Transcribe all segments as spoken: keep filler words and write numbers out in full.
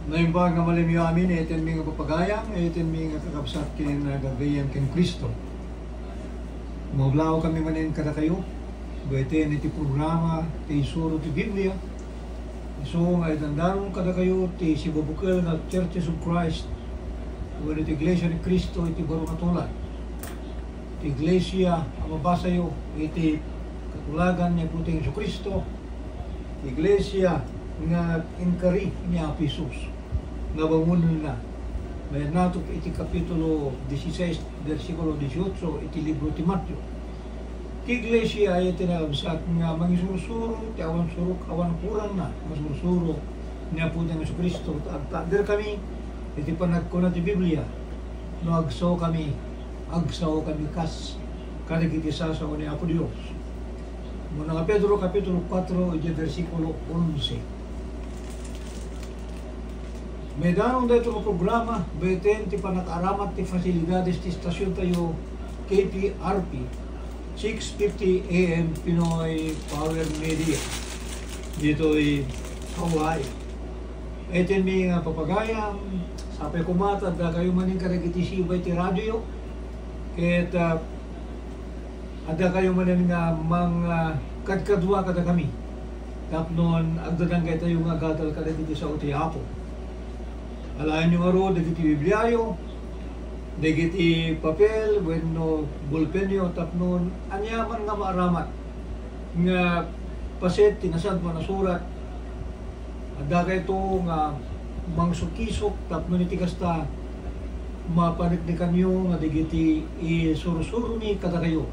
Naimbag nga malamyo amin, etenmi nga papagayam, etenmi nga kakabsat ken gagayyem ken Cristo. Maulaw kami manen kadakayo, babaen iti programa ti Isuro ti Biblia. Isu nga idandanon kadakayo ti sibubukel nga Churches of Christ, wenno ti Iglesia ni Cristo iti Baro nga Tulay. Ti iglesia a mabasayo iti katulagan ni Apotayo Jesu-Cristo, iglesia nga inkari ni Apo Jesus nga bangonenna. Mayat nato iti Kapitulo dieciséis, bersikulo dieciocho iti libro ti Mateo. Ti iglesia ay iti nakabsat nga mangisursuro ti awan surok, awan kurangna, nga sursuro ni Apotayo Jesu-Cristo. Ta agtakder kami iti panagkuna ti Biblia, no agsaw kami, agsaw kami kas kadagiti sasao ni Apo Dios. Muna nga Pedro, Kapitulo kuatro, iti bersikulo onse. Maidanon daytoy nga programa, babaen ti panakaaramat ti fasilidades ti estasiontayo, K P R P, six fifty A M Pinoy Power Media, ditoy Hawaii. Etenmi nga papagayam, sapay koma ta addakayo manen kadagiti siba iti radioyo, ket, ah, addakayo manen nga mang, ah, kadkadua kadakami tapno agdadangaytayo nga agadal kadagiti sao ti Apo. Alaenyo ngarud dagiti Bibliayo, dagiti papel wenno bulpenyo tapno aniaman nga maaramat nga paset ti Nasantoan a Surat. Addakayto nga mangsukisok tapno iti kasta, mapaneknekanyo nga dagiti isursuromi kadakayo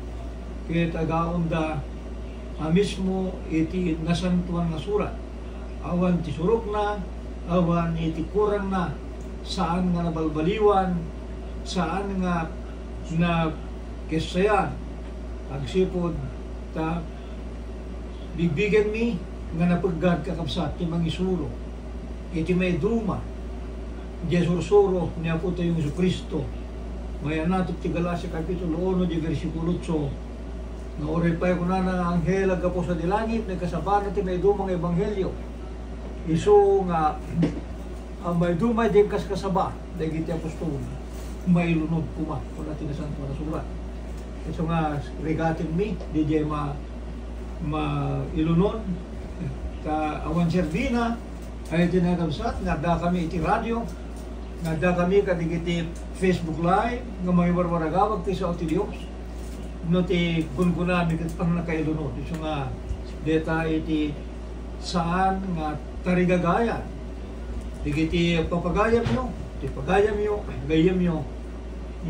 ket agaonda a mismo iti Nasantoan nga Surat. Awan ti surokna, awan iti kurangna, saan nga nabalbaliwan, saan nga nakessayan, agsipud ta bigbigenmi nga napeggad, kakabsat, ti mangisuro iti maiduma diay sursuro ni Apotayo Jesu-Cristo. Mayat nato ti Galacia Kapitulo uno, di bersikulo otso, nga uray pay kunana nga anghel a gapu sadi langit, nagkasabana ti maiduma nga ebanghelio. Isu nga, ah, maiduma diay kaskasaba dagiti apostol, mailunod koma, kuna ti Nasantoan a Surat. Isu nga rigatenmi, diay ma-, mailunod, ta awan serbina, ay iti nakabsat, nga addakami iti radio, nga addakami kadagiti Facebook Live, nga mangiwarwaragawag ti sao ti Dios. No ti gungunami ket pannakailunod, isu nga deta iti saan nga tarigagayan dagiti papagayamyo, ti pagayamyo, gayyemyo,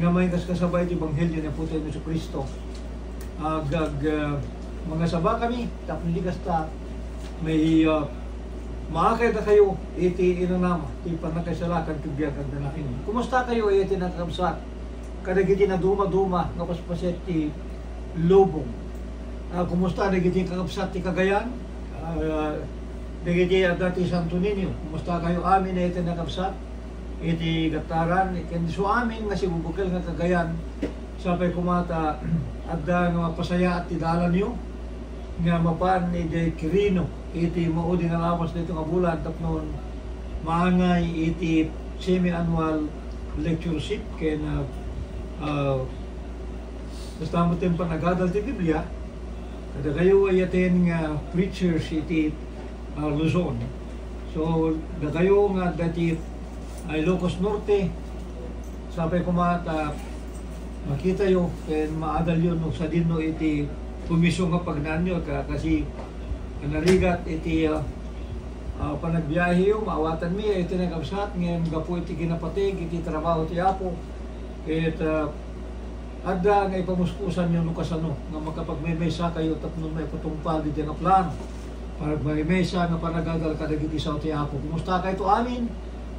nga mangikaskasaba iti ebanghelio ni Apotayo Jesu-Cristo. Ag-, ag-, ah, mangasaba kami tapno di kasta, may, ah, maakay dakayo iti inanama ti pannakaisalakan ken biag agdanaen. Kumusta kayo, iti nakakabsat? Kadagiti naduma-duma nga paspaset ti lubong. Ah, kumusta dagiti kakabsat ti Cagayan? Ah, dagiti adda ti Santo Niño, kumusta kayo amin iti nakabsat iti gataran? Ken isu amin nga sibubukel nga Cagayan, sapay koma ta adda nga mapasayaat ti dalanyo nga mapan idiay Quirino iti maudi nga lawas daytoy nga bulan tapno maangay iti semi-annual lectureship ken, ah, ah, basta met ti panagadal ti Biblia, kadakayo ay aten nga preachers iti, ah, Luzon. So, dakayo nga adda iti, ah, Ilocos Norte, sapay koma ta makitayo ken maadalyo no sadinno iti komisyon nga pagnaanyo, ka-, kasi narigat iti, ah, ah, panagbiaheyo, maawatanmi, iti nakabsat, ngem gapu iti kinapateg iti trabaho ti Apo, ket, ah, adda nga ipamuspusanyo no kasano nga makapagmaymaysa kayo tapno maipatungpal ditoy nga plano. Panagmaymaysa nga panagadal kadagiti sao ti Apo. Kumusta kayto amin?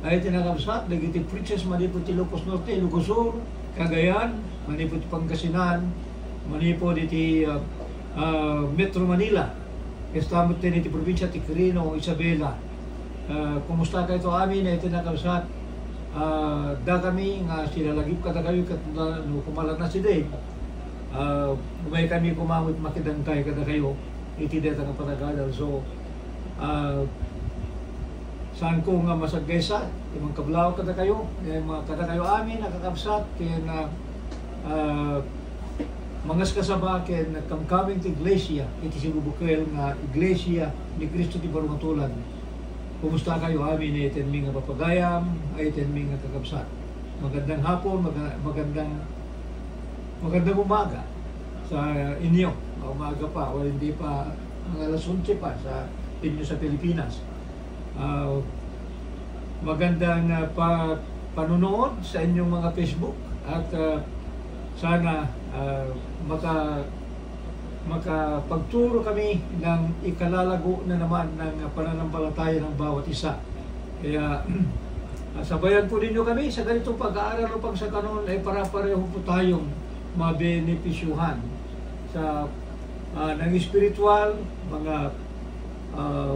Ay, iti nakabsat, dagiti preachers manipud ti Ilocos Norte, Ilocos Sur, Cagayan, manipud ti Pangasinan, manipud iti, ah, ah, Metro Manila, kasta met iti probinsia ti Quirino, Isabela. Ah, kumusta kayto amin, iti nakabsat? Ah, dakami nga silalagip kadakayo ket no kumalan na si Dave. Ah, umay kami koma met makidangkay kadakayo iti dayta nga panagadal. So, ah, Saanko nga masaggaysa, imang kablaw kadakayo, eh, mga kadakayo amin a kakabsat, ken, ah, ah, mangaskasaba ken kamkameng ti iglesia iti sibubukel nga Iglesia ni Cristo ti Baro nga Tulag. Kumusta kayo amin, ay tenmi nga papagayam, ay tenmi nga kakabsat? Magandang hapon, maga-, magandang, magandang umaga sa inyo. Umaga pa, o hindi pa, mga alas onse pa sa inyo sa Pilipinas. Ah, magandang, ah, pa-, panunood sa inyong mga Facebook at, ah, sana, ah, maka-, makapagturo kami ng ikalalago na naman ng pananampalataya ng bawat isa. Kaya, ah, sabayan po ninyo kami sa ganitong pag-aaral upang sa kanon ay para pareho po tayong mabenepisyuhan sa, ah, ng espiritual, mga, ah,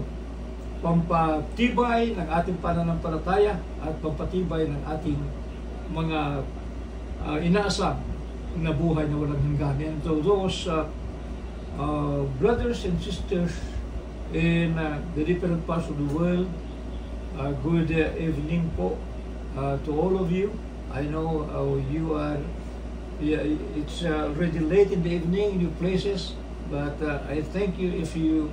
pampatibay ng ating pananampalataya at pampatibay ng ating mga, ah, inaasam na buhay na walang hanggan. And to those, uh, uh, brothers and sisters in, uh, the different parts of the world, uh, good, uh, evening po, uh, to all of you. I know, uh, you are, yeah, it's, uh, already late in the evening in your places, but, uh, I thank you if you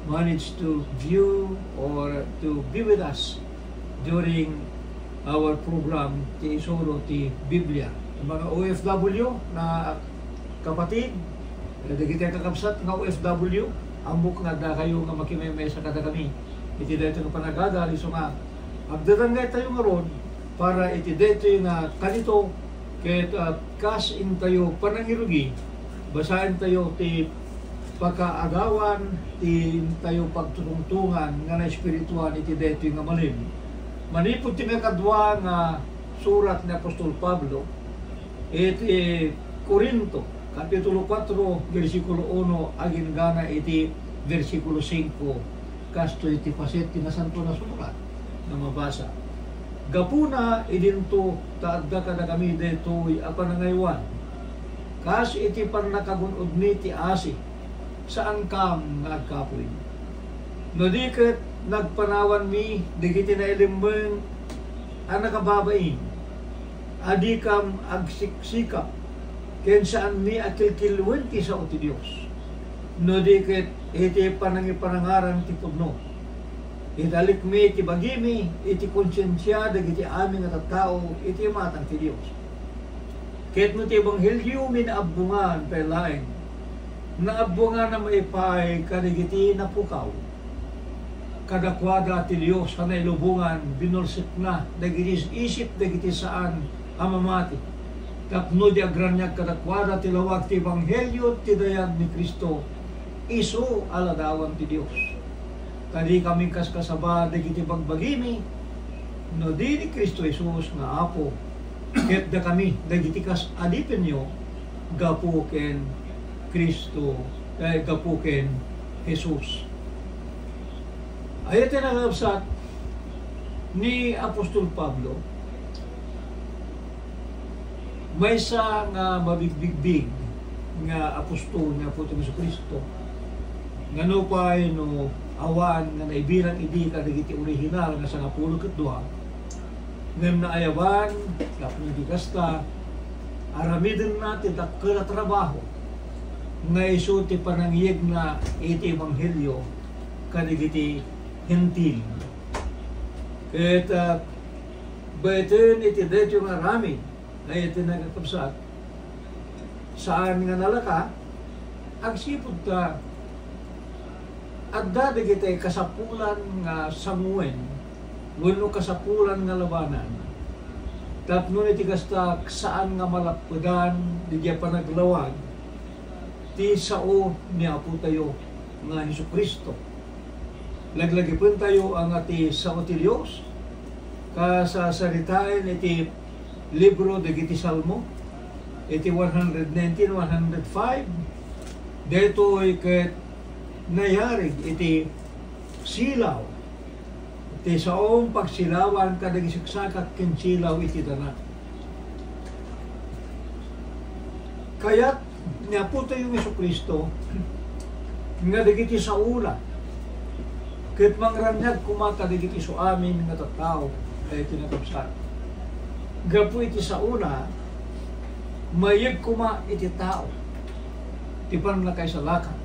manage to view or to be with us during our program ti Isuro ti Biblia. Ang mga O F W na kapatid, dagiti kakabsat nga O F W, ammok nga addakayo nga makimemesa kadakami iti daytoy nga panagada, isu nga agdadangngaytayo ngarud para iti daytoy nga kanito ket, ah, kas intayo panangirugi, basaentayo ti pakaagawan ti intayo pagtutungtungan nga naespirituan iti daytoy nga malem. Manipud ti maikadua nga surat ni Apostol Pablo iti Corinto, Kapitulo kuatro, bersikulo uno, agingga na iti bersikulo singko, kastoy ti paset ti Nasantoan a Surat nga mabasa. Gapuna idinto ta adda kadakami daytoy a panangaywan, kas iti pannakagun-odmi ti asi, saankam nga agkapuy. No di ket nagpanawanmi dagiti nailemmeng a nakababain, a dikam agsiksikap, ken saanmi a kilkiluen ti sao ti Dios. No di ket iti panangiparangarang ti pudno, idalikmi ti bagimi iti konsensia dagiti amin a tattao iti imatang ti Dios. Ket no ti ebangheliomi naabbongan pay laeng, naabbonganna maipaay kadagiti napukaw. Kadakuada ti Dios a nailubongan, binulsekna dagiti is-isip dagiti saan a mamati, tapno di agraniag kadakuada ti lawag ti ebanghelio ti dayag ni Cristo, isu a ladawan ti Dios. Ta dikami kaskasaba dagiti bagbagimi, no di ni Cristo Jesus nga Apo, ket dakami dagiti kas-, adipenyo gapu ken Cristo, eh, gapu ken Jesus. Aya ti nakabsat ni Apostol Pablo, maysa nga mabigbigbig nga apostol ni Apo Jesu-Cristo, nga nupay no awan nga naibilang idi kadagiti orihinal nga sangapulo ket dua, ngem naayaban, tapno iti kasta, aramidenna ti dakkel a trabaho nga isu ti panangiyegna iti ebanghelio kadagiti Hentil. Ket, ah, baeten iti daytoy nga aramid, ay iti nakakabsat, saan nga nalaka, agsipud ta adda dagiti kasapulan nga sangoen wenno kasapulan nga labanan. Tapno iti kasta, saan nga malappedan dagiti panaglawag ti sao ni Apotayo nga Jesu-Cristo. Laglagipentayo a nga ti sao ti Dios, kasasaritaen iti libro dagiti Salmo, iti one hundred nineteen, one hundred five, daytoy ket nayarig iti silaw, ti saom pagsilawan kadagiti saksakak ken silaw iti dana. Kayat ni Apotayo Jesu-Cristo nga dagiti saona Ket mangraniag koma kadagiti isuamin nga tattao, daytoy nga kabsat. Gapu iti saona, mayeg koma iti tao ti pannakaisalakan.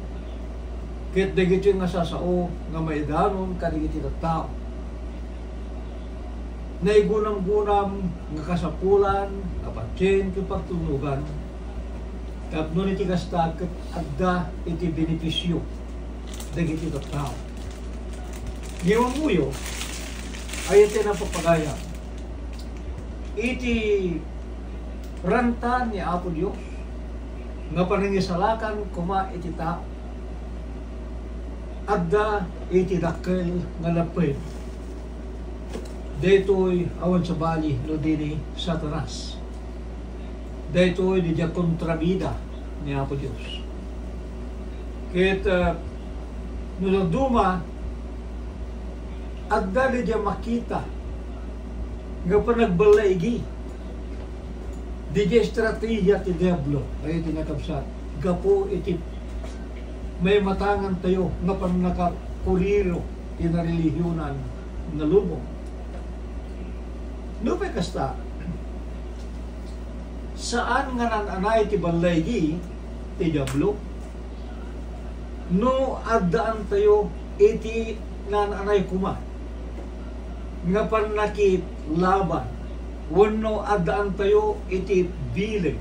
Ket dagitoy nga sasao nga maidanon kadagiti tattao. Naigunamgunam nga kasapulan nga patien ken pagtulnogan, tapno iti kasta ket adda iti benepisio dagiti tattao. Ngem ammoyo, aya ti napapagayam iti ranta ni Apo Dios nga panangisalakan koma iti tao. Adda iti dakkel nga lapped. Daytoy awan sabali no di ni Satanas. Daytoy diay kontrabida ni Apo Dios. Ket, ah, no dadduma, adda diay makita nga panagballaigi diay estrategia ti Diablo, daytoy nga kabsat, gapu iti maimatangantayo nga pannakakuriro ti narelihionan nga lubong. Nupay kasta, saan nga naan-anay ti ballaigi ti Diablo no addaantayo iti naan-anay koma nga pannakilaban wenno addaantayo iti bileg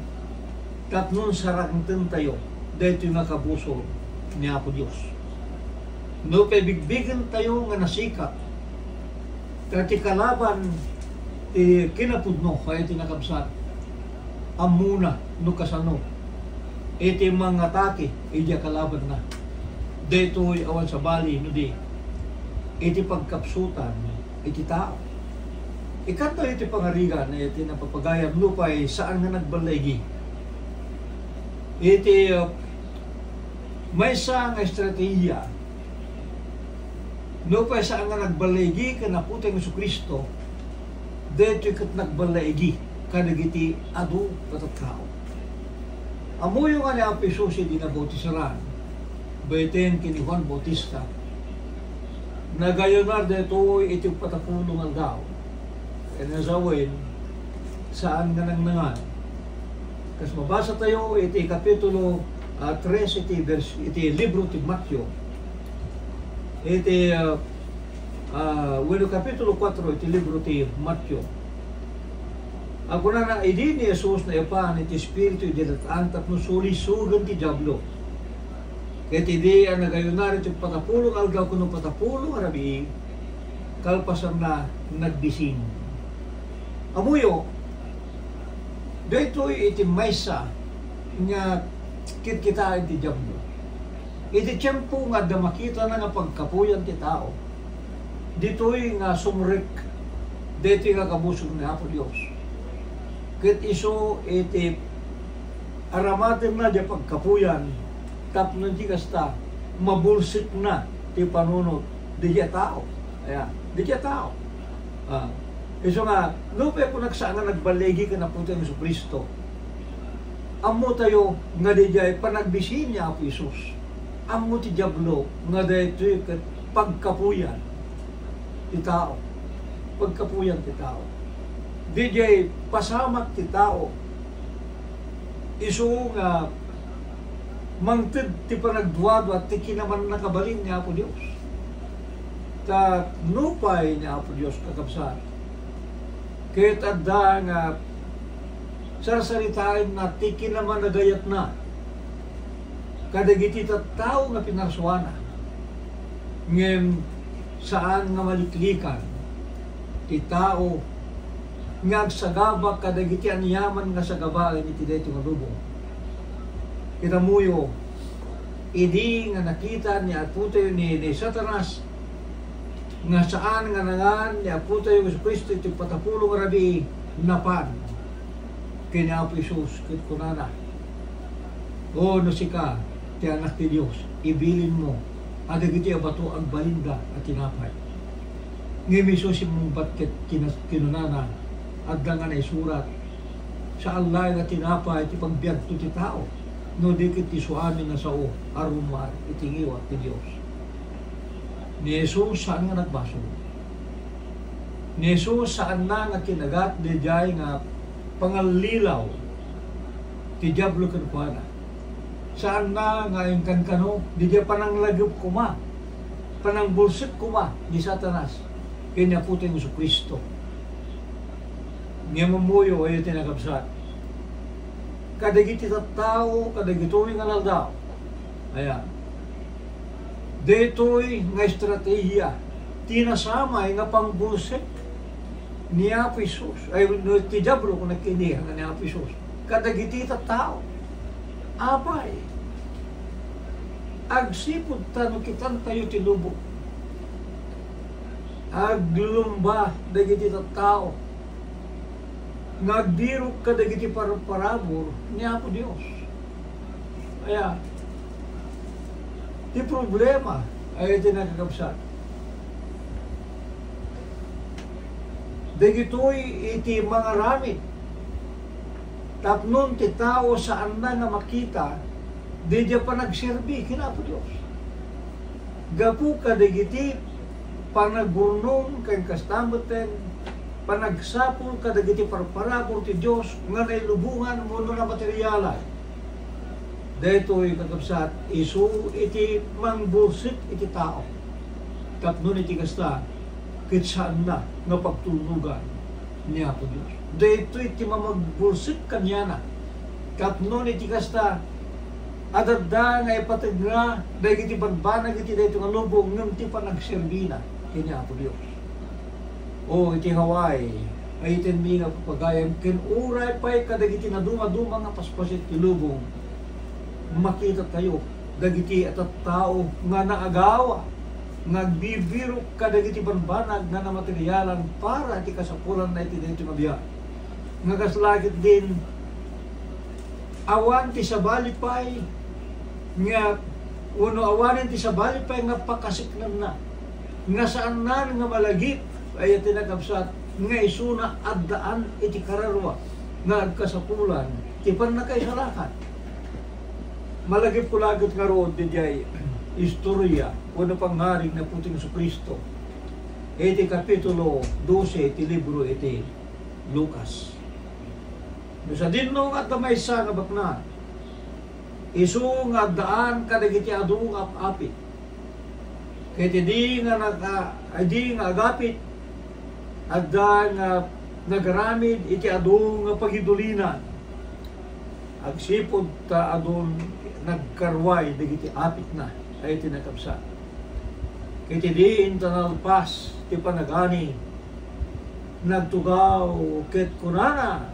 tapno sarangtentayo daytoy nga kabusor ni Apo Dios. Nupay bigbigentayo nga nasikat, ta ti kalaban ti kinapudno, daytoy nga kabsat, ammona no kasano iti mangatake idiay kalabanna. Daytoy awan sabali no di iti pagkapsutan iti tao. Ikatlo iti pangarigan, iti napapagayam nupay saan nga nagballaigi. Iti, uh, maysa nga estrategia, nupay saan nga nagballaigi ken Apo tayo Jesu-Cristo, daytoy ket nagballaigi kadagiti adu nga tattao. Ammoyo nga ni Apo Jesus idi nabautisaan, babaen ken ni Juan Bautista, nagayunar daytoy iti uppat a pulo nga aldaw. Ken sawen, saan nga nangnangan. Kas mabasatayo iti kapitulo, ah, tres iti vers-, iti libro ti Mateo. Iti, ah, ah, wenno kapitulo kuatro iti libro ti Mateo. A kunana, idi ni Jesus naipan iti espiritu idiay dat-an tapno sulisogen ti Diablo. Ket idi a nagayunar iti uppat a pulo nga aldaw ken uppat a pulo nga rabii, kalpasanna, nagbisin. Ammoyo, daytoy iti maysa nga kitkitaen ti Diablo. Iti tiempo nga adda makitana nga pagkapuyan ti tao, ditoy nga sumrek daytoy nga kabusor ni Apo Dios. Ket isu iti aramatenna diay pagkapuyan, tapno iti kasta, mabulsekna ti panunot diay tao. Aya, diay tao. Ah, isu nga, nupay kunak saan nga nagballaigi ken Apotayo Jesu-Cristo, ammotayo nga diay panagbisin ni Apo Jesus. Ammo ti Diablo nga daytoy ket pagkapuyan ti tao. Pagkapuyan ti tao. Diay pasamak ti tao. Isu nga mangted ti panagduadua ti kinamannakabalin ni Apo Dios. Ta nupay ni Apo Dios, kakabsat, ket adda nga sarsaritaenna ti kinamanagayatna kadagiti tattao nga pinarsuana, ngem saan nga maliklikan ti tao nga agsagaba kadagiti aniaman nga sagabaen iti daytoy nga lubong. Ket ammoyo, idi nga nakita ni Apotayo ni, ni Satanas nga saan nga nangan ni Apotayo Jesu-Cristo iti uppat a pulo nga rabii, napan ken ni Apo Jesus ket kunana, "O, no sika ti Anak ti Dios, ibilinmo a dagiti a bato agbalinda a tinapay." Ngem isu simmungbat ket kinas-, kinunana, "Adda nga naisurat, 'Saan laeng a tinapay ti pagbiagto ti tao, no di ket ti suamin a sao a rummuar iti ngiwat ti Dios.'" Ni Jesus saan nga nagbasol. Ni Jesus saanna nga kinagat didiay nga pangallilaw ti Diablo kenkuana. Saanna nga inkankano didiay pananglagip koma, panangbulsek koma ni Satanas ken ni Apotayo Jesu-Cristo. Ngem ammoyo, ayo ti nakabsat, kadagiti tattao kadagitoy nga aldaw, aya, daytoy nga estrategia ti nasamay nga pangbulsek ni Apo Jesus, ay, no, ti Diablo, kung nagkinihan ni Apo Jesus kadagiti tattao. Apay, agsipud ta no kitantayo ti lubong, aglulumba dagiti tattao nga agbirok kadagiti par-, parabur ni Apo Dios. Kaya, ti problema, ay ti nakakabsat. Dagitoy iti mangaramid tapnon ti tao saanna nga makita didiay panagserbi ken Apo Dios. Gapu kadagiti panagurnong ken kasta metten panagsapul kadagiti parparabur ti Dios nga nailubongan wenno namaterialan. Daytoy, kakabsat, isu iti mangbulsek iti tao tapno iti kasta, ket saanna nga pagtulnogan ni Apo Dios. Daytoy ti mamagbulsek kaniana. Tapno iti kasta, adda nga ipategna dagiti banbanag iti daytoy nga lubong ngem ti panagserbina ken ni Apo Dios. O iti Hawaii, ay itenmi nga papagayam ken uray pay kadagiti nadumaduma nga paspaset ti lubong, makitatayo dagiti a tattao nga naagawa nga agbibirok kadagiti banbanag nga namaterialan para iti kasapulanna iti daytoy nga biag. Nga kasla ketdin, awan ti sabali pay nga, wenno awanen ti sabali pay nga pakasiknanna, nga saannan nga malagip, ay ti nakabsat, nga isuna addaan iti kararua nga agkasapulan ti pannakaisalakan. Malagipko laeng ngarud didiay istorya wenno pangngarig ni Apotayo Jesu-Cristo iti kapitulo dose ti libro iti Lucas. No sadino nga adda maysa nga baknang, isu nga addaan kadagiti adu nga ap-apit. Ket idi nga naka-, idi nga agapit, adda nga nagaramid iti adu nga pagidulinan. Agsipud ta adun nagkaruay dagiti apitna, ay ti nakabsat. Ket idi inta nalpas ti panagani, nagtugaw ket kunana,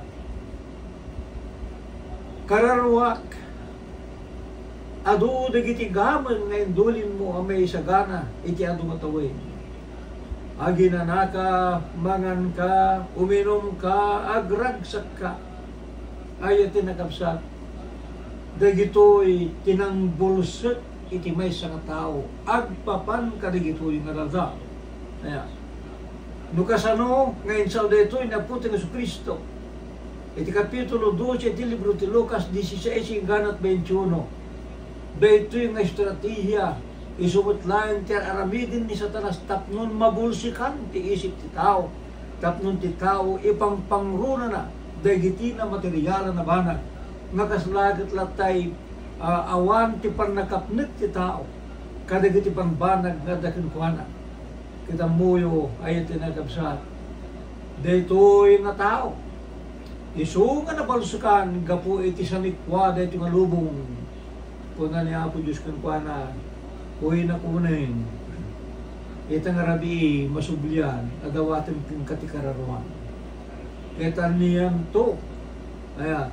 "Kararuak, adu dagiti gameng nga indulinmo a maisagana iti adu nga tawen. Aginanaka, manganka, uminumka, agragsakka." Ay ti nakabsat, dagitoy ti nangbulsek iti maysa nga tao agpapan kadagitoy nga aldaw. Aya, no kasano nga insao daytoy ni Apotayo Jesu-Cristo iti kapitulo dose ti libro ti Lucas dieciséis inggana veintiuno, daytoy nga estrategia, isu met laeng ti ar-aramiden ni Satanas tapnon mabulsekan ti isip ti tao, tapnon ti tao ipangpangronana dagiti namaterialan a banag, nga kasla ket lattay, ah, awan ti pannakapnek ti tao kadagiti bambanag nga adda kenkuana. Ket ammoyo, ay ti nakabsat, daytoy nga tao, isu nga nabalsekan gapu iti sanikua daytoy nga lubong. Kuna ni Apo Dios kenkuana, "Uy, nakunen, ita nga rabii, masublian a dawatem kenka ti kararuam." Ket anianto? Aya,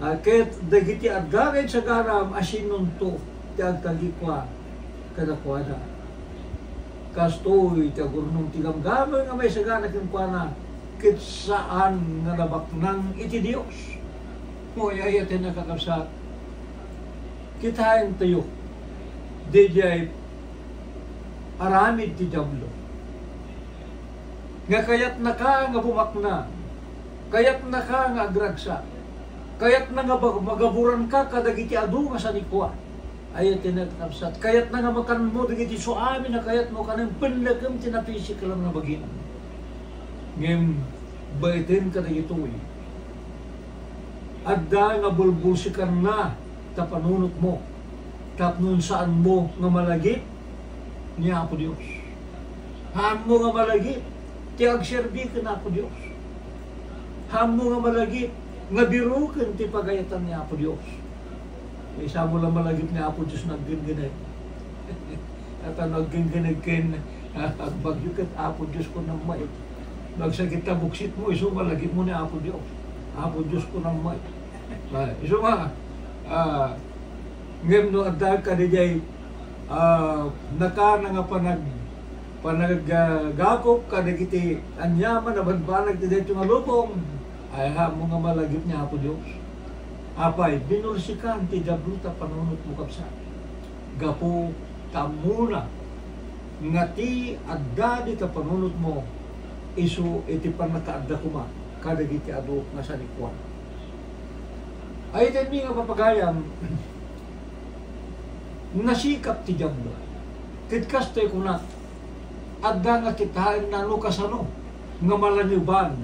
a, ket dagiti adda nga insaganam, asinnonto ti agtallikua kadakuada? Kastoy ti agurnong ti gamgameng a maisagana kenkuana, ket saan nga nabaknang iti Dios. Mo, ay, ay, iti nakakabsat, kitaentayo, didiay aramid ti Diablo. Nga kayatnaka nga bumaknang, kayatnaka nga agragsak, kayatna nga bag-, magaburanka kadagiti adu nga sanikua. Ay, ti nagkabsat, kayatna nga makanmo dagiti suamin a kayatmo, kanen penlekem ti napisiklam nga bagim. Ngem, baeten kadagitoy. Adda nga bulbulsikanna ta panunotmo, tapno saanmo nga malagip ni Apo Dios. Haanmo nga malagip ti agserbi ken Apo Dios. Haanmo nga malagip nga biroken ti pagayatan ni Apo Dios. Isamo la malagip ni Apo Dios no aggenggeneg. At no aggenggeneg ken, ah, agbagyo ket Apo Dios ko namay. No agsakit ta buksitmo, isu malagipmo ni Apo Dios. Apo Dios ko namay. Ah, isu nga, ah, ngem no adda kadi jay, ah, nakana nga panag-, panagakop kadagiti aniaman a banbanag ti daytoy nga lubong, ay haanmo nga malagip ni Apo Dios. Apay, binulsikan ti Diablo ta panunotmo, kabsat. Gapu ta ammona nga ti adda dita panunotmo, isu iti pannakaadda koma kadagiti adu nga sanikuan. Ay, daymi nga papagayam, nasikap ti Diablo. Ket kastoy kunak, adda nga kitaenna no kasano nga malangeban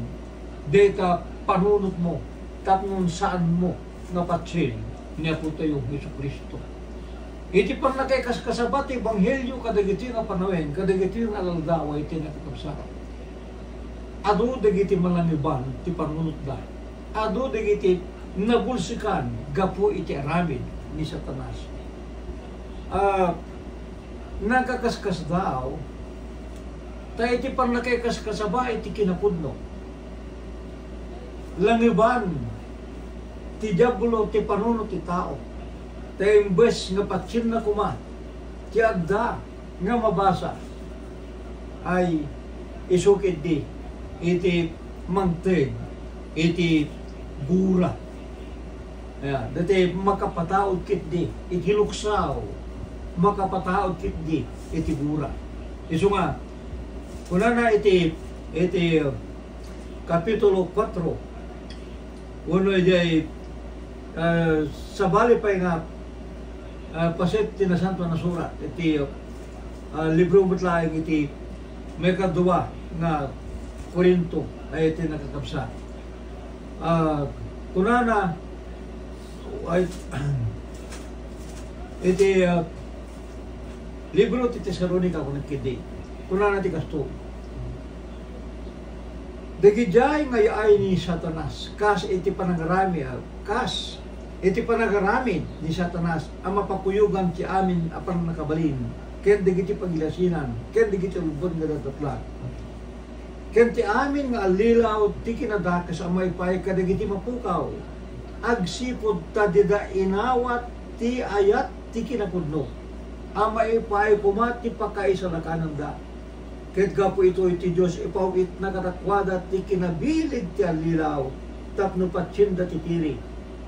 dayta panunotmo tapno saanmo nga patien ni Apotayo Jesu-Cristo. Iti pannakaikaskasaba ti ebanghelio kadagiti nga panawen, kadagiti nga aldaw, ay ti nakakabsat. Adu dagiti malangeban ti panunotda. Adu dagiti nabulsikan gapu iti aramid ni Satanas. Ah, nagkakaskasdaaw, ta iti pannakaikaskasaba iti kinapudno, langeban ti Diablo ti panunot ti tao, ta imbes nga patienna koma ti adda nga mabasa, ay isu ketdi iti mangted iti gura. Ayan, dati makapataud ketdi iti luksaw, makapataud ketdi iti gura. Isu nga, kunana iti, iti, uh, Kapitulo kuatro, wenno idiay, uh, sabali pay nga, uh, paset ti Nasanto a Surat, iti, uh, libro met laeng iti maikadua nga Corinto, ay iti nakakabsat. Ah, kunana, ay, iti, ah, libro ti Tesalonica, kunana ketdi. Kunana ti kasto, dagidiay nga yaay ni Satanas, kas iti panangarami-, ah, kas iti panangaramid ni Satanas a mapakuyogan ti amin a pannakabalin, ken dagiti pagilasinan, ken dagiti ulbod nga dadatlag. Ken ti amin nga allilaw ti kinadakes a maipaay kadagiti mapukaw, agsipud ta dida inawat ti ayat ti kinapudno, a maipaay koma ti pakaisalakananda. Ket gapu itoy ti Dios ipaw-itna kadakuada ti kinabilig ti allilaw tapno patienda ti tiri,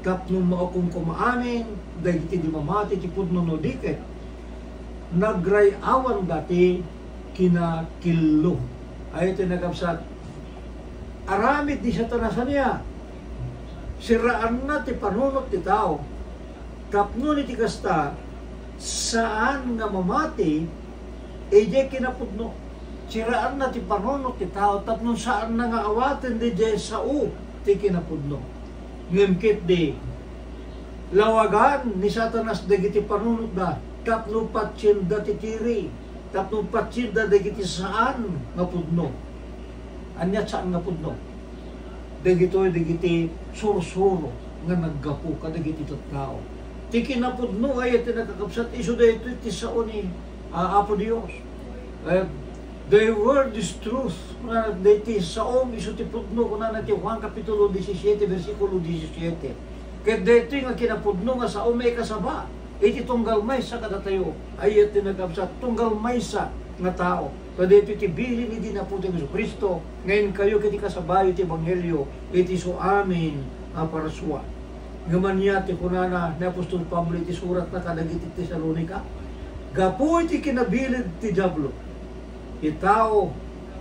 tapno maukom koma amin dagiti di mamati ti pudno no di ket nagray-awanda ti kinakillo. Ay, iti nakabsat, aramid ni Satanas ania? Siraanna ti panunot ti tao. Tapno iti kasta, saan nga mamati idiay kinapudno. Siraanna ti panunot ti tao tapno saanna nga awaten idiay sao ti kinapudno. Ngem ketdi, lawagan ni Satanas dagiti panunotda tapno patienda ti tiri, tapno patienda dagiti saan nga pudno. Ania saan nga pudno? Dagitoy dagiti sursuro nga naggapu kadagiti tattao. Ti kinapudno ay ti nakakabsat, isu daytoy ti sao ni, ah, Apo Dios. Eh, "Thy word is truth." Kuna, daytoy saom isu ti pudno, kunana ti Juan Kapitulo disisiete, bersikulo disisiete. Ket daytoy nga kinapudno nga sao maikasaba iti tunggal maysa kadatayo, ay ti nakabsat, tunggal maysa nga tao. Ta daytoy ti bilin idi ni Apotayo Jesu-Cristo nga inkayo ket ikasabayo ti ebanghelio iti isu amin a parsua. Ngem ania ti kunana ni apostol Pablo iti suratna kadagiti Tesalonica? Gapu iti kinabilig ti Diablo, ti tao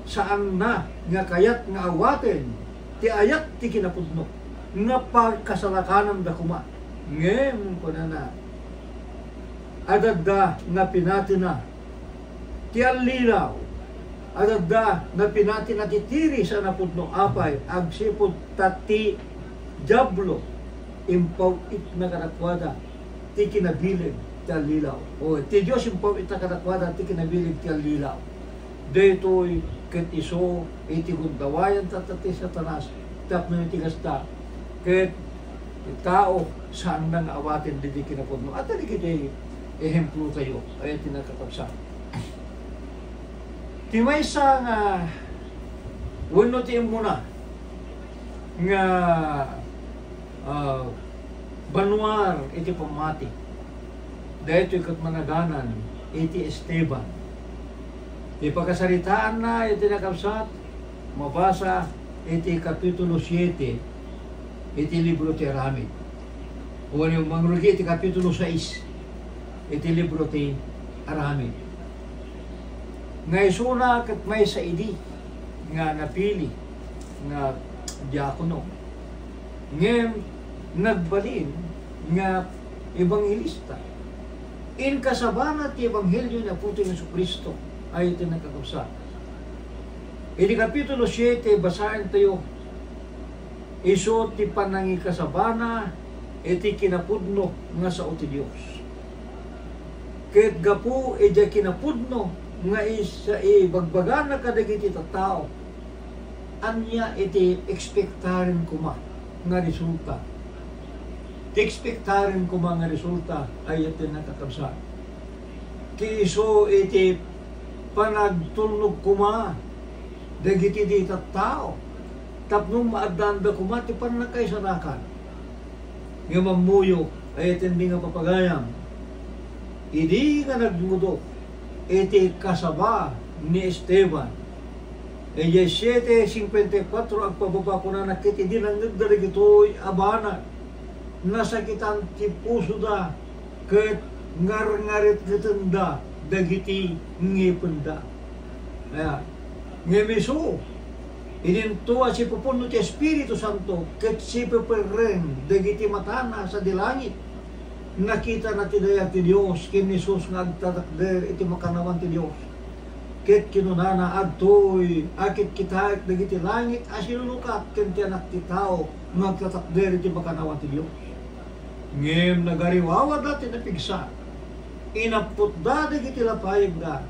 saanna nga kayat nga awaten ti ayat ti kinapudno, nga pagkasalakananda koma. Ngem kunana, Adda nga pinatina ti allilaw. Adda nga pinatina ti tiris a napudno. Apay, agsipud ta ti Diablo impaw-itna kadakuada ti kinabilig ti allilaw. O, ti Dios impaw-itna kadakuada ti kinabilig ti allilaw. Daytoy ket isu iti gundawayanta ti Satanas tapno iti kasta, ket ti tao saanna nga awaten dagiti kinapudno. Adda dagiti ehemplotayo, ay ti nakakabsat. Ti maysa nga wenno ti immuna nga, ah, banwar iti pammati. Daytoy ket managanan iti Esteban. Ti pakasaritaanna iti nakabsat, mabasa iti Kapitulo siete iti libro ti Aramid. Wenno mangrugi iti Kapitulo sais iti libro ti Aramid. Nga isuna ket maysa idi nga napili nga diakono. Ngem nagbalin nga ebanghelista. Inkasabana ti ebanghelio ni Apotayo Jesu-Cristo, ay ti nakakabsat. Iti Kapitulo siete, basaentayo, isu ti panangikasabana iti kinapudno nga sao ti Dios. Ket gapu idiay kinapudno nga isa ibagbagana kadagiti tattao, ania iti ekspektaren koma nga resulta? Ti ekspektaren koma nga resulta, ay ti nakakabsat, ti isu iti panagtulnog koma dagiti di tattao tapno maaddaanda koma ti pannakaisalakan. Ngem ammoyo, ay iti nga papagayam, idi nga nagmudo iti kasaba ni Esteban, idiay siete cincuenta y cuatro agpababa, kunana, ket idi nangngegda dagitoy a banag, nasakitan ti pusoda ket ngarngaretngetenda dagiti ngipenda. Ayan. Ngem isu, idinto a sipupunno ti Espiritu Santo ket sipeperreng dagiti matana sadi langit. Nakitana ti dayag ti Dios ken ni Jesus nga agtatakder iti makannawan ti Dios. Ket kinunana, adtoy a kitkitaek dagiti langit a sinunukat ken ti Anak ti Tao nga agtatakder iti makannawan ti Dios. Ngem nagariwawada ti napigsa. Inapputda dagiti lapayegda,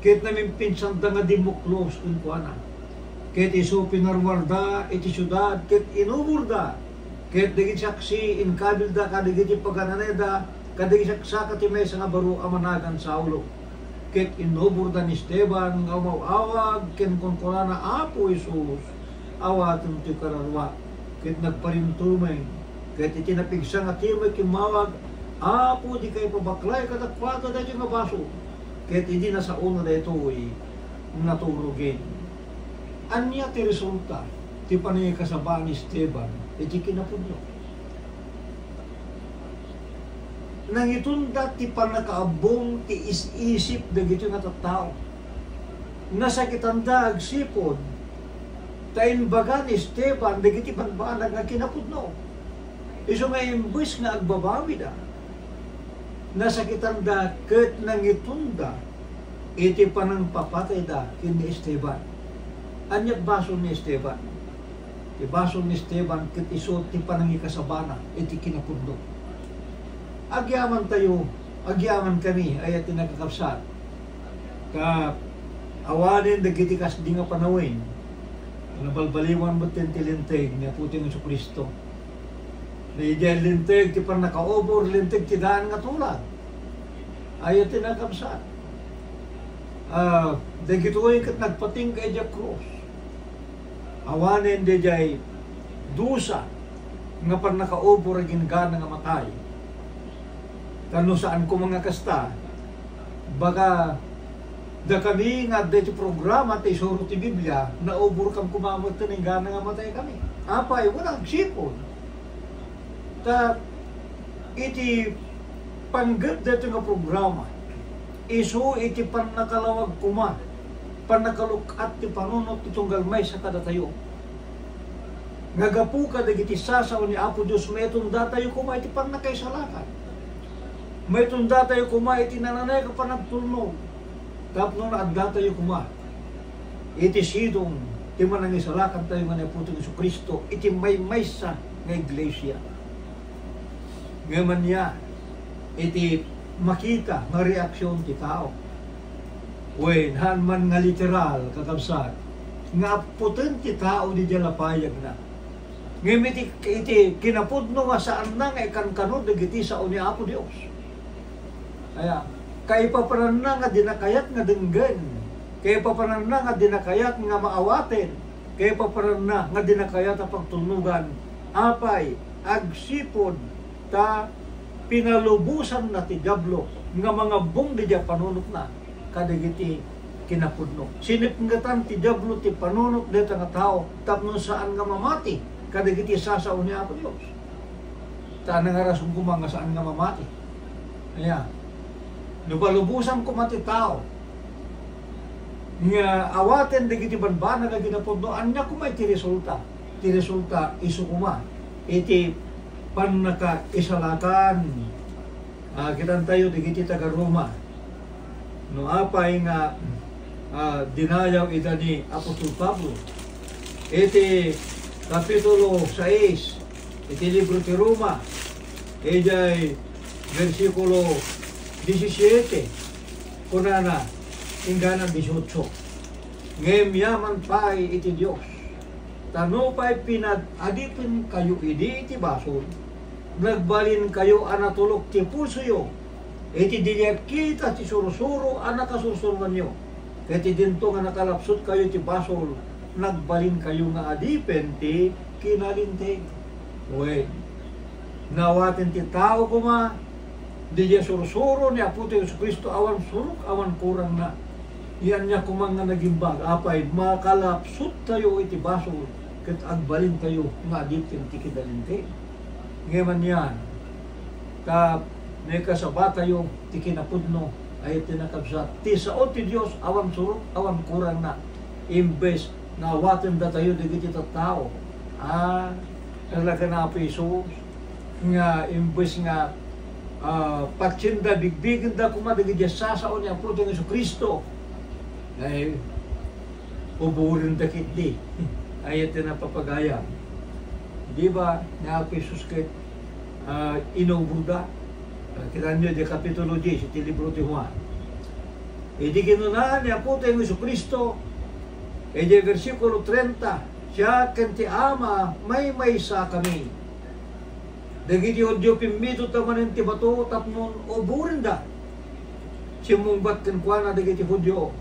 ket namimpinsanda nga dimmuklos kenkuana. Ket isu pinaruarda iti siudad ket inuborda. Ket dagiti saksi inkabilda kadagiti pagan-anayda, kadagiti saksaka ti maysa nga baro a managan Saulo. Ket inuborda ni Esteban nga umaw-awag ken kunkunana, Apo Jesus, awatem ti kararuak. Ket nagparintumeng, ket iti napigsa nga timek immawag, Apo, dika ipabaklay kadakuada daytoy nga basol. Ket idi nasaona daytoy, naturogen. Ania ti resulta ti panangikasaba ni Esteban iti kinapudno? Nangitonda ti pannakaabbong ti is-isip dagiti nga tattao. Nasakitanda agsipud ta imbaga ni Esteban dagiti bambanag nga kinapudno. Isu nga imbes nga agbabawida, nasakitanda ket nangitonda iti panangpapatayda ken ni Esteban. Ania ti basol ni Esteban? Ti basol ni Esteban ket isu ti panangikasabana iti kinapudno. Agyamantayo, agyamankami, ay ti nakakabsat, ta awanen dagiti kasdi nga panawen, nabalbaliwan metten ti Linteg ni Apotayo Jesu-Cristo. Idiay Linteg ti pannakaubor, Linteg ti daan nga tulag. Ay ti nakabsat. Ah, dagitoy ket nagpatingga idiay krus. Awanen daydiay dusa nga pannakaubor agingga nga matay. Ta no saan koma nga kasta, baka dakami nga adda iti programa ti isuro ti Biblia, nauborkam koma met ken inggana nga mataykami. Apay, wala agsipud. Ta iti panggep daytoy nga programa, isu iti pannakalawag koma, pannakaluk-at ti panunot ti tunggal maysa kadatayo. Nga gapu kadagiti sasao ni Apo Dios, maitondatayo koma iti pannakaisalakan. Maiton datayo koma iti nananaya a panagtulnog tapno addatayo koma iti sidong ti manangisalakantayo nga ni Apotayo Jesu-Cristo iti maymaysa nga iglesia. Ngem ania iti makita nga reaksion ti tao? Wen, haan man nga literal, kakabsat, nga appoten ti tao didiay lapayagna. Ngem iti, iti kinapudno nga saanna nga ikankano dagiti sao ni Apo Dios. Aya, kaipapananna nga dina kayat nga denggen, kaipapananna nga dina kayat nga maawaten, kaipapananna nga dina kayat a pagtulnogan, apay, agsipud ta pinalubosanna ti Diablo nga mangabbong didiay panunotna kadagiti kinapudno. Sinipngetan ti Diablo ti panunot dayta nga tao tapno saan nga mamati kadagiti sasao ni Apo Dios. Ta ania nga rason koma nga saan nga mamati? Aya, no palubosan koma ti tao nga awaten dagiti banbanag a kinapudno, ania koma iti resulta? Ti resulta, isu koma iti pannakaisalakan. Ah, kitantayo dagiti taga-Roma. No apay nga, ah, dinayaw ida ni Apostol Pablo. Iti Kapitulo sais iti libro ti Roma, idiay bersikulo disisiete, kunana, inggana disiotso, "Ngem yaman pay iti Dios, ta nupay pinad-adipenkayo idi iti basol, nagbalinkayo a natulok ti pusoyo iti didiay kita ti sursuro a nakasursuroanyo, ket idinto nga nakalapsutkayo iti basol, nagbalinkayo nga adipen ti kinalinteg." Wen, nawaten ti tao koma didiay sursuro ni Apotayo Jesu-Cristo awan surok, awan kurangna. Ania koma nga nagimbag, apay, makalapsuttayo iti basol ket agbalintayo nga adipen ti kinalinteg. Ngem anian, ta naikasabatayo ti kinapudno, ay ti nakabsat, ti sao ti Dios awan surok, awan kurangna. Imbes nga awaten datayo dagiti tattao, ah, talaga na Apo Jesus, nga imbes nga, ah, patienda, bigbigenda koma dagiti sasao ni Apotayo Jesu-Cristo, ay, uborenda ketdi. Ay, ti napapagayam. Di ba, ni Apo Jesus ket, ah, inuborda? Ah, kitanyo di Kapitulo dies iti libro ti Juan. Idi kinuna ni Apotayo Jesu-Cristo, iti bersikulo trenta, "Siak ken ti Ama, maymaysa kami." Dagiti Judio pimmitutta manen ti bato tapno uborenda. Simmungbat kenkuana dagiti Judio,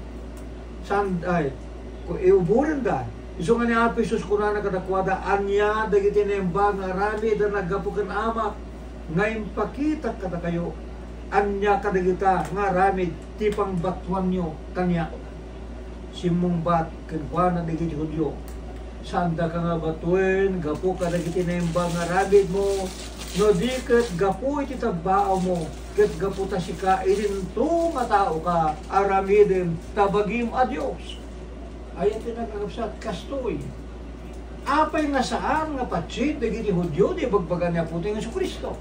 "Saan, ay, ku-, iuborenda?" Isu nga ni Apo Jesus kunana kadakuada, "Ania dagiti naimbag nga aramid a naggapu ken Amak nga impakitak kadakayo? Ania kadagita nga aramid ti pangbatuanyo kaniak?" Simmungbat kenkuana dagiti Judio, "Saandaka nga batuen gapu kadagiti naimbag nga aramidmo, no di ket gapu iti tabbaawmo, ket gapu ta sika idinto nga taoka, aramidem ta bagim a Dios." Ay, ti nakakabsat, kastoy. Apay nga saan nga patsit dagiti Judio ti ibagbaga ni Apotayo Jesu-Cristo?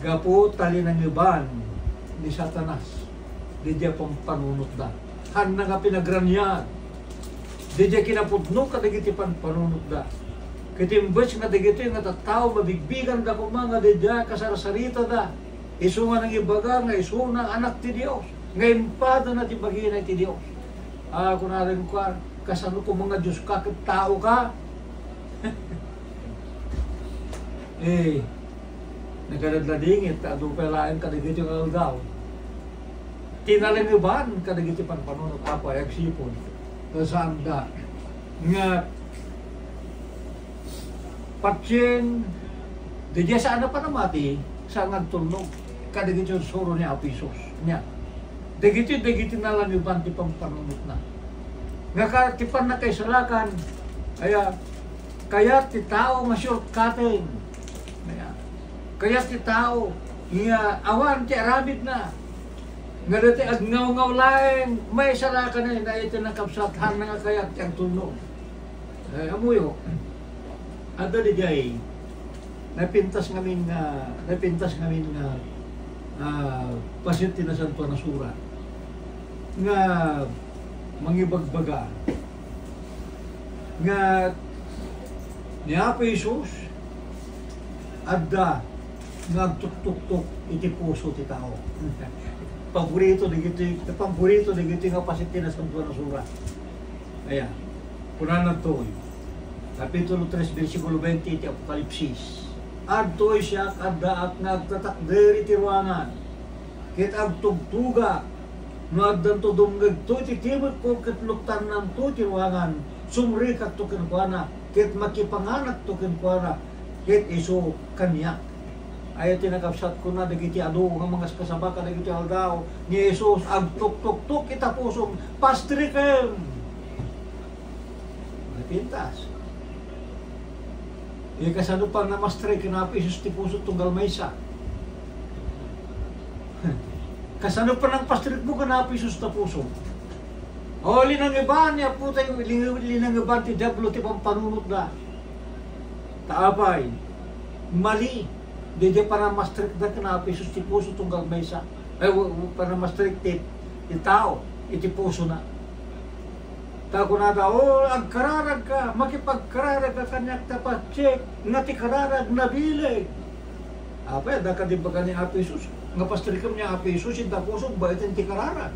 Gapu ta linangeban ni Satanas didiay pampanunotda. Haanna nga pinagraniag didiay kinapudno kadagiti pampanunotda. Ket imbes nga dagitoy nga tattao, mabigbiganda koma nga didiay kasarsaritada, isu nga nangibaga nga isuna Anak ti Dios, nga impadana ti bagina iti Dios. Ah, kunana kenkuana, "Kasano koma nga Dioska ket taoka?" Eh, nagladladingit ta adu pay laeng kadagiti nga aldaw ti nalingeban kadagiti pampanunot, apay, agsipud ta saanda nga patien, didiay saan a panamati, saan nga agtulnog kadagiti sursuro ni Apo Jesus. Nia, dagiti, dagiti nalangeban ti pampanunotna. Nga ka-, ti pannakaisalakan, aya, kayat ti tao nga shortcutting. Aya, kayat ti tao nga awan ti aramidna. Nga dati agngawngaw laeng, maisalakan na iti nakabsat, haanna nga kayat ti agtulnog. Eh, ammoyo, adda didiay Napintas ngamin nga, napintas ngamin nga, ah, paset ti Nasantoan a Surat nga mangibagbaga nga ni Apo Jesus adda nga agtuktuktok iti puso ti tao. Paborito dagiti, paborito dagiti nga paset ti Nasantoan a Surat. Aya, kunana toy, Kapitulo tres, bersikulo twenty ti Apokalipsis. Adtoy siak, addaak nga agtatakder iti ruangan, ket agtugtugak. No addanto dumngegto iti timekko ket luktannanto ti ruangan, sumrekakto kenkuana, ket makipanganakto kenkuana, ket isu kaniak. Aya ti nakabsat, kuna dagiti adu nga mangaskasaba kadagiti aldaw ni Jesus, agtuktuktok ita pusom, pastrikem. Napintas. Eh, kasano pang namastrik ken Apo Jesus ti puso tunggal maysa? Kasano pang nangpastrik mo ken Apo Jesus ta puso? O, linangiban ni Apo tayo, linangiban ti Diablo ti pampanunotda. Ta apay? Mali. Daydiay panamastrikda ken Apo Jesus ti puso tunggal maysa. Ay, wa-, wa-, panamastrik ti, ti tao iti pusona. Ta kunada, "O, agkararagka, makipagkararagka kaniak ta patsek nga ti kararag nabileg." Apay, adda kadi baga ni Apo Jesus nga pastrikem ni Apo Jesus ita pusom, baeten ti kararag?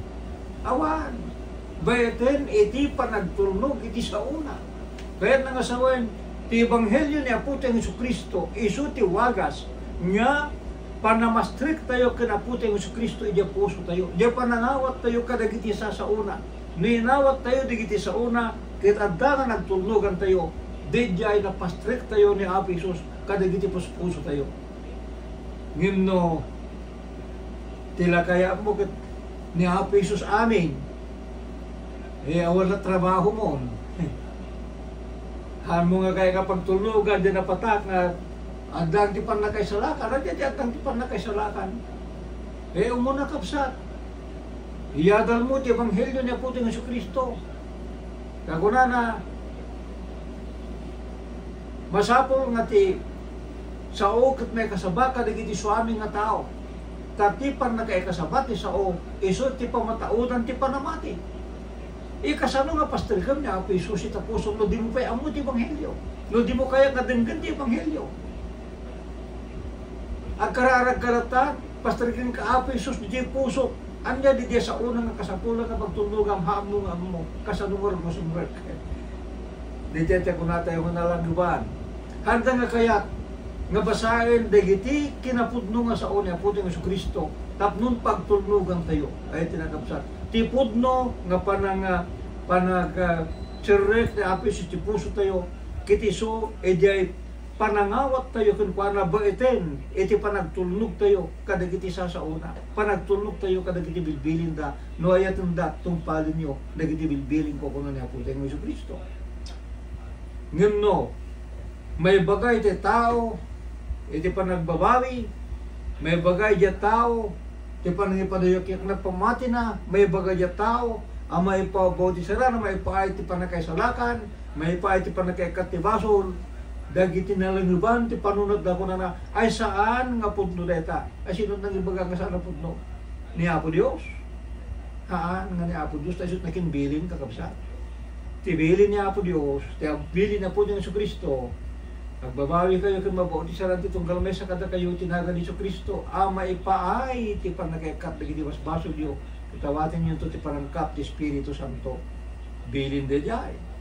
Awan. Baeten iti panagtulnog iti saona. Kayatna nga sawen, ti ebanghelio ni Apotayo Jesu-Cristo, isu ti wagas nga panamastrik tayo ken Apotayo Jesu-Cristo idiay puso tayo, idiay panangawat tayo kadagiti sasaona. No inawat tayo dagiti saona, ket adda nga nagtulnogan tayo, daydiay napastrik tayo ni Apo Jesus kadagiti puspuso tayo. Ngem no ti lakayatmo ket ni Apo Jesus amin, eh, awan la trabaho mo. Haan mo nga kayat nga pagtulnogan, di napatak nga adda ti pannakaisalakan, adda ti adda ti pannakaisalakan. Eh, umuna kabsat, iyadal mo ti ebanghelio ni Apotayo Jesu-Cristo. Kakunana, masapul nga ti sao ket maikasaba kadagiti suami nga tao. Ta ti pannakaikasaba ti sao, isu ti pamataodan ti panamati. Ikasano nga pastrikem ni Apo Jesus ita pusom no dimo pay ammo ti ebanghelio? No dimo kayat nga denggen ti ebanghelio? Agkararagka latta, pastrikenka Apo Jesus diay pusok. Ania diay saona nga kasapulan nga pagtulnogam, haan mo nga ammo? Kasano ngarud nga sumrek? Daydiay ti kunatayo nga nalangeban. Haanda nga kayat nga basaen dagiti kinapudno nga sao ni Apotayo Jesu-Cristo tapno pagtulnogantayo. Ay, ti nakabsat, ti pudno nga panang-, panag-, ah, serrek ni Apo Jesus ti pusotayo, ket isu idiay panangawattayo kenkuana baeten iti panagtulnogtayo kadagiti sasaona, panagtulnogtayo kadagiti bilbilinda, no ayatenda, tungpalenyo dagiti bilbilinko, kuna ni Apotayo Jesu-Cristo. Ngem no maibaga iti tao iti panagbabawi, maibaga iti tao ti panangipadayakyakna pamatina, maibaga iti tao a maipabautisarana, maipaay ti pannakaisalakan, maipaay ti pannakaikkat ti basol, dagiti nalangeban ti panunotda, kunana, ay, saan nga pudno dayta. Ay, sino nangibaga nga saan a pudno? Ni Apo Dios? Haan nga ni Apo Dios, ta isu ti nakinbilin, kakabsat. Ti bilin ni Apo Dios, ti bilin ni Apo Dios Jesu-Cristo, agbabawikayo ken mabautisaran ti tunggal maysa kadakayo ti nagan ni Jesu-Cristo a maipaay ti pannakaikkat dagiti basbasolyo, ket awatenyonto ti panangkap ti Espiritu Santo. Bilin daydiay.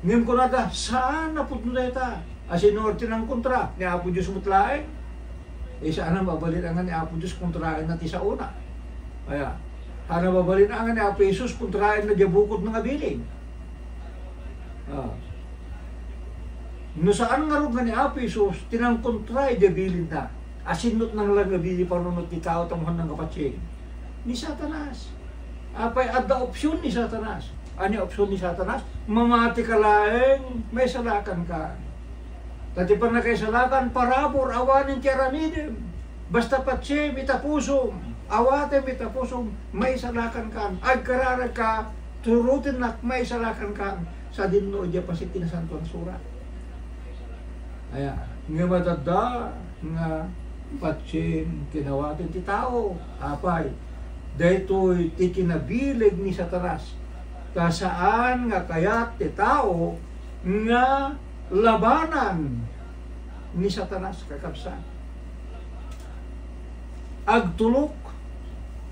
Ngem kunada, saan a pudno dayta. A sino ti nangkontra? Ni Apo Dios met laeng. Eh, saan a mabalin aya nga ni Apo Dios kontraenna ti saona. Aya, saan a mabalin aya nga ni Apo Jesus kontraenna diay bukodna nga bilin. Ah. No saan ngarud nga ni Apo Jesus ti nangkontra idiay bilinna, a sino ti nanglangebi ti panunot ti tao ta mapan nga patien? Ni Satanas. Apay, adda opsion ni Satanas. Ania opsion ni Satanas? Mamatika laeng, maisalakanka. Ta ti pannakaisalakan, parabur, awanen ti aramidem. Basta patiem ita pusom, awatem ita pusom, maisalakankan. Agkararagka, turutennak, maisalakankan. Sadino idiay paset ti Nasantoan Surat. Aya, Ngem adda nga patien ken awaten ti tao. Apay, daytoy ti kinabileg ni Satanas. Ta saan nga kayat ti tao nga labanan ni Satanas, kakabsat. Agtulok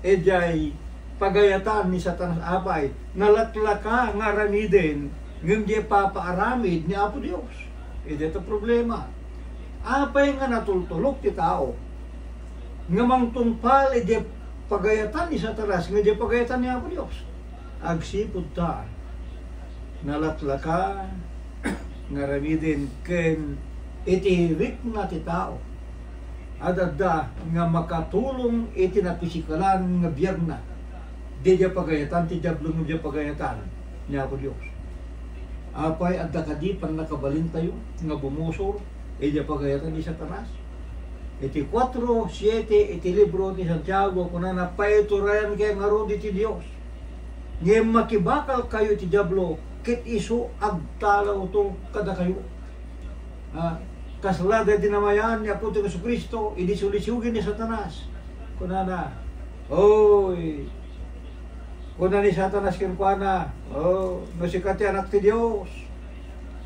idiay pagayatan ni Satanas. Apay, nalaklaka nga aramiden, ngem di ipapaaramid ni Apo Dios. Idi ti problema. Apay nga natultulok ti tao nga mangtungpal idiay pagayatan ni Satanas, ngem idiay pagayatan ni Apo Dios? Agsipud ta nalaklaka nga aramiden ken iti rikna ti tao. Adda nga makatulong iti napisikalan nga biagna. Di dia pagayatan ti Diablo, nga dia pagayatan ni Apo Dios. Apay, adda kadi pannakabalintayo nga bumusor idiay pagayatan ni Satanas? Iti kuatro siete iti libro ni Santiago, kunana, "Paiturayankayo ngarud iti Dios. Ngem makibakalkayo iti Diablo, ket isu agtalawto kadakayo." Ah, kasla daydi namayaan ni Apotayo Jesu-Cristo idi sulisiwgen ni Satanas. Kunana, "Oy," kuna ni Satanas kenkuana, "Oh, no sika ti Anak ti Dios,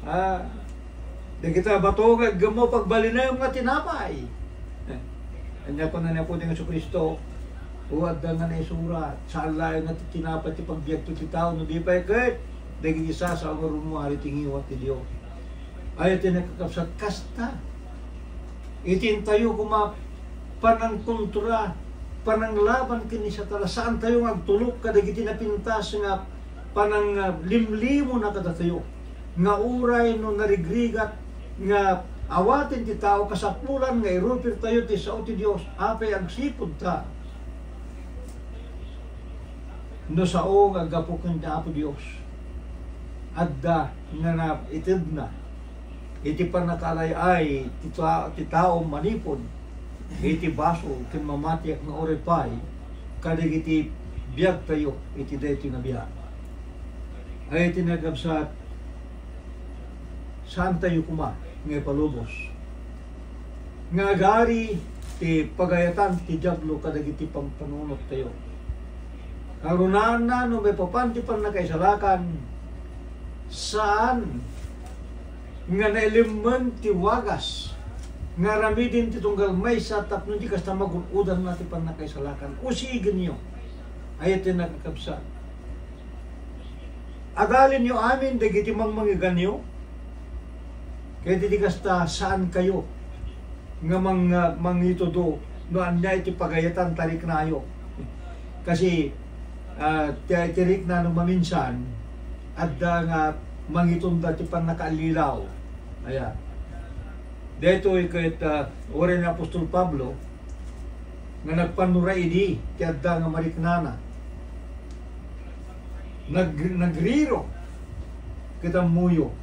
ah, dagita bato nga iggemmo, pagbalinem nga tinapay." Ania kuna ni Apotayo Jesu-Cristo? O, adda nga naisurat, "Saan laeng nga ti tinapay ti pagbiagto ti tao, no di pay ket dagiti sasao nga rummuar iti ngiwat ti Dios." Ay, iti nakakabsat, kasta. Iti intayo koma panangkontra, pananglaban ken ni Satanas, saantayo nga agtulok kadagiti napintas nga pananglimlimona kadatayo, nga uray no narigrigat nga awaten ti tao, kasapulan nga irupirtayo ti sao ti Dios. Apay, agsipud ta, no sao nga aggapu ken ni Apo Dios, adda nga naitedna iti pannakaay-ay ti ta-, ti tao manipud iti basol ken mamatiak nga uray pay kadagiti biagtayo iti daytoy nga biag. Ay, iti nakabsat, saantayo koma nga ipalubos nga agari ti pagayatan ti Diablo kadagiti pampanunottayo. Karunaanna, no maipapan ti pannakaisalakan, saan nga nailimmen ti wagas nga aramiden ti tunggal maysa tapno di kasta magun-odanna ti pannakaisalakan. Usigenyo. Ay, iti nakakabsat, adalinyo amin dagiti mangmangiganyo. Ket iti kasta, saankayo nga mang-, mangitudo no ania iti pagayatan ta riknayo. Kasi, ah, ti, ti rikna no maminsan, adda nga mangitunda ti pannakaallilaw. Aya. Daytoy ket, ah, uray ni apostol Pablo, nga nagpannura idi ti adda nga mariknana. Nag-, nagriro ket ammoyo.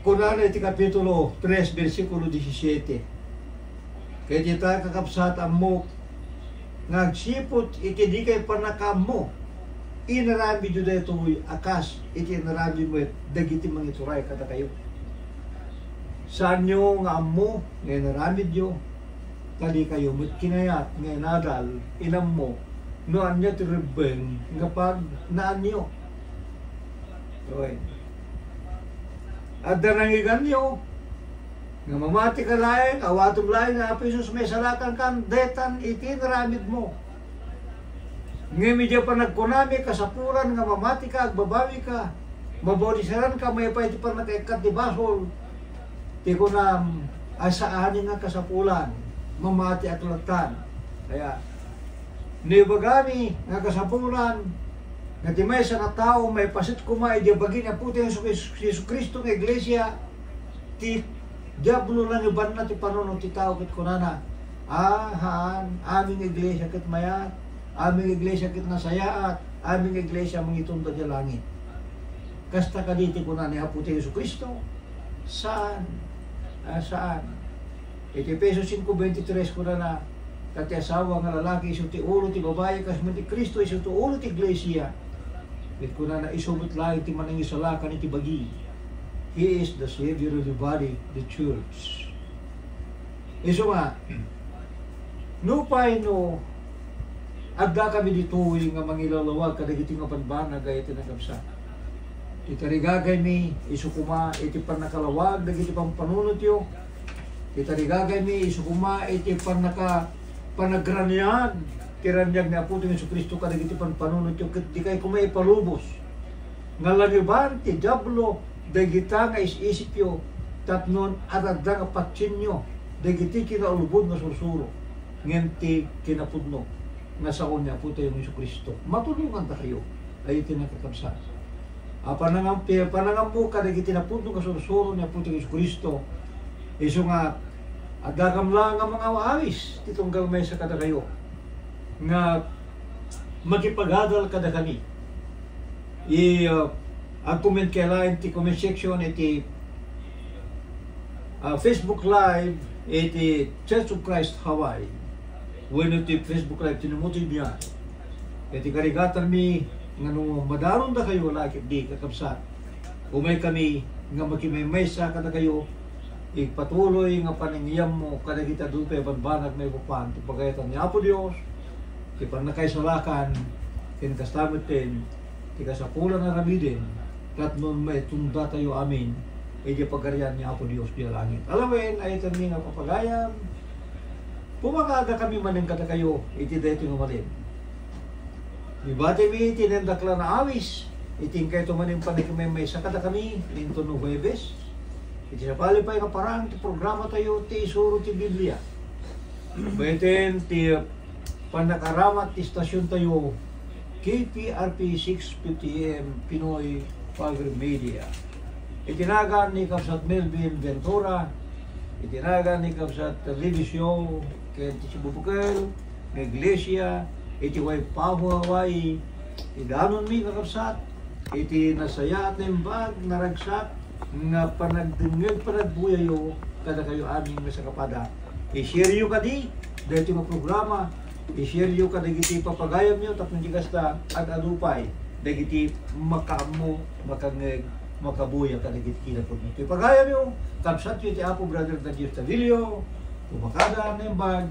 Kunana iti Kapitulo tres, bersikulo disisiete, "Ket ita, kakabsat, ammok nga agsipud iti dikay pannakaammo, inaramidyo daytoy a kas iti inaramid met dagiti mangituray kadakayo." Saanyo nga ammo nga inaramidyo, ta dikayo met kinayat nga inadal, inammo no ania ti rebbeng nga pagnaanyo. Oy. Adda nangiganyo nga mamatika laeng, awatem laeng nga Apo Jesus maisalakankan, detan iti inaramidmo. Ngem idiay panagkunami, kasapulan nga mamatika, agbabawika, mabaudisiraanka, maipapan ti pannakaikkat ti basol, ti kunam a saanen nga kasapulan, mamatiak lattan. Kaya, no ibagami nga kasapulan nga ti maysa nga tao maipaset koma idiay bagi ni Apotayo Jesu-, Jesu-Cristo nga iglesia, ti Diablo nangibanna ti panunot ti tao ket kunana, "Ah, haan, amin nga iglesia ket mayat, amin nga iglesia ket nasayaat, amin nga iglesia mangitunda idiay langit." Kasta kadi ti kuna ni Apotayo Jesu-Cristo? Saan. Ah, saan. Iti Efeso cinco veintitrés kunana, "Ta ti asawa nga lalaki isu ti ulo ti babai, kas met ni Cristo isu ti ulo ti iglesia." Ket kunana, "Isu met laeng ti manangisalakan iti bagi." He is the Savior of the body, the church. Isu nga, nupay no adda kami ditoy nga mangilalawag kadagiti nga banbanag a iti nakabsat, ti tarigagaymi isu koma iti pannakalawag dagiti pampanunotyo. Ti tarigagaymi isu koma iti pannaka-, panagraniag ti raniag ni Apotayo Jesu-Cristo kadagiti pampanunotyo, ket dikay koma ipalubos nga langiban ti Diablo dagita nga is-isipyo, tapno adda nga patienyo dagiti kinaulbod nga sursuro, ngem ti kinapudno nga sao ni Apotayo Jesu-Cristo. Matulongandakayo, ay iti nakakabsat. A panangam-, panangammo kadagiti napudno nga sursuro ni Apotayo Jesu-Cristo, isu nga adda kam la nga mangawawis ti tunggal maysa kadakayo nga makipagadal kadakami. I, uh, ag-comment kay laeng ti comment section iti, uh, Facebook Live iti Church of Christ Hawaii wenno ti Facebook Live ti Namutoy Biag. Iti karigatanmi nga no madarondakayo la ket di, kakabsat, umaykami nga makimaymaysa kadakayo. Ipatuloy nga panangiyammo kadagiti adu pay a banbanag maipapan ti pagayatan ni Apo Dios, ti pannakaisalakan, ken kasta metten ti kasapulan a ramiden, tapno maitungdatayo amin iti Pagarian ni Apo Dios diay langit. Alawen, ay iti nga papagayam, pumakada kami manen kadakayo iti daytoy nga malem. Ibatimi iti nindaklan a awis, iti inkayto manen panakimaymaysa kadakami, inton no Huwebes, iti sabali pay nga parang ti programatayo ti Isuro ti Biblia. Baeten ti pannakaramat ti istasiontayo, K P R P six fifty A M Pinoy Power Media. Iti nagan ni Kabsat Melvin Ventura, iti nagan ni Kabsat Levisio, ken ti sibubukel nga iglesia iti Waipahu, Hawaii, idanonmi, kakabsat, iti nasayaat, naimbag, naragsak nga panagdengngeg, panagbuyayo kadakayo amin nga sakapada. I-share yo kadi daytoy nga programa, i-share yo kadagiti papagayamyo tapno di kasta, ad-adu pay dagiti makaammo, makangngeg, makabuya kadagiti kinapudno. Ti pagayamyo, kabsatyo ti Apo, Brother Darius Tavilio, pumakada, naimbag,